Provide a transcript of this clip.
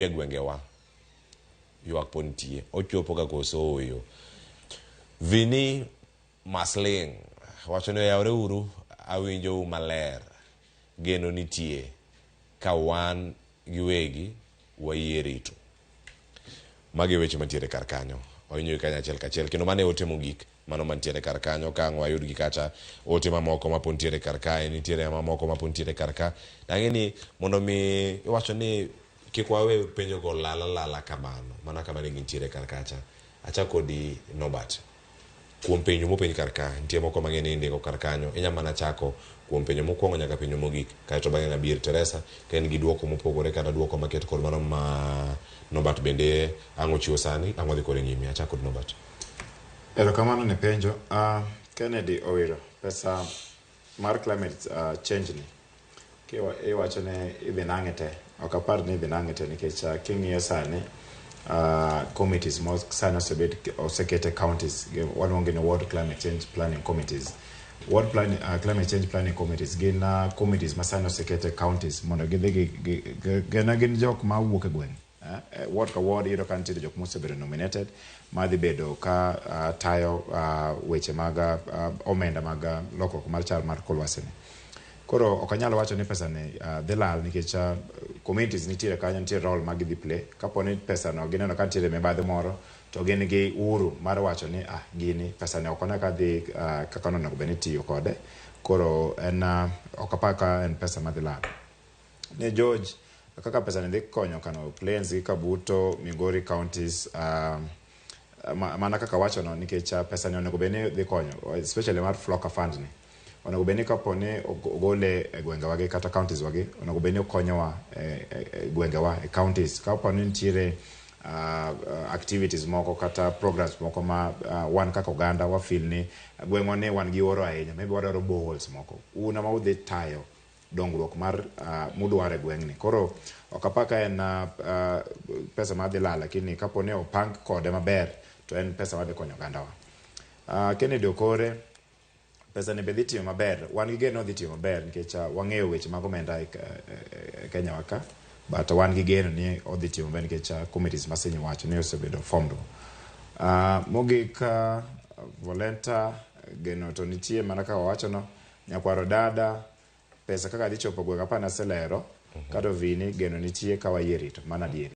E gwengewa ywak pod nitie, ochopo ga koso ooyo? Vini Masling wacho ni oyawre uru, awinjou maler, geno nitie ka wan giwegi wayie rito. Magi e weche mantiere kar kanyo. Wawinjo gi kanyo achiel kachiel kendo mano e ote mogik mano mantiere kar kanyo ka ang' wayudgi kacha ote mamoko ma pod nitiere kar kae nitiere mamoko ma pod nitiere kar ka dang'e ni mondo mi iwacho ni kik wawe penjo go lal alala kamano mana kama ne gintiere kar kacha achak kodi Norbert kuom penjo mopenj kar ka nitie moko mang'eny ni indiko kar kanyo inya mana chako kuom penjo mokwongo nyaka penjo mogik kaeto bang'e ng'abier Teresa ka en gi duoko mopogore kata duoko maket kod mano ma Norbert bende ang' ochiwo sani ang' wadhi kode nyime achak kod Norbert. Erokamano ne penjo. Kennedy Owiro, pesa mar climate change ni iwacho ni idhi nang'e te. Ok apar ni idhi nang'e te nikech king'iyo sani committees mo sani osebed oseket e counties waluongo ni ward climate change planning committees. Ward planning, climate change planning committees gin committees ma sani oseket e counties mondo gidhi gi gin jok ma wuok e gweng'. Ward ka ward iyudo ka nitiere jok mosebedo nominated madhi bedo ka tayo weche mag omenda mag lokruok mar chal mar kor lwasi ni. Koro ok anyal wacho ni pesa ni dhi lal nikech communities nitiere kanyo, nitiere role ma gidhi play. Kapo ni pesa no gineno ka nitiere mibadhi moro to gin gi uhuru mar wacho ni ah, gini pesa ni ok one ka dhi kaka onego bed ni itiyo kode. Koro en ok apar ka en pesa madhi lal. Ne George, kaka pesa ni dhi konyo kano planes gi Kabuto, Migori counties, mana kaka wacho no nikech pesa ni onego bed ni dhi konyo especially mar Floka fund ni. Onego bed ni kapo ni ogole e gwengewa gi kata counties wagi, onego bed ni okonyowa e gwengewa e counties. Kapo ni nitiere activities moko kata programs moko ma wan kaka oganda wa feel ni gweng'wa ni wan gi oro ahinya, maybe wadwaro boreholes moko. Un ema udhi tayo dongruok mar mudwaro e gweng'ni. Koro ok apar ka en pesa madhi lal, lakini kapo ni opang kode maber to en pesa madhi konyo ogandawa. Kennedy Okore, pesa ni be dhi tiyo maber. Wan gi geno ni odhi tiyo maber nikech wang'eyo weche mag omenda e Kenya wa ka. But wan gi geno ni odhi tiyo maber nikech committees ma wacho ni osebedo formed. Mogik Volenta, geno to nitie mana kaka wawacho no. Nyakwaro dada, pesa kaka dhi chopo gweng' apar naselero. Kato Vini, geno nitie ka wayie rito, mano adieri.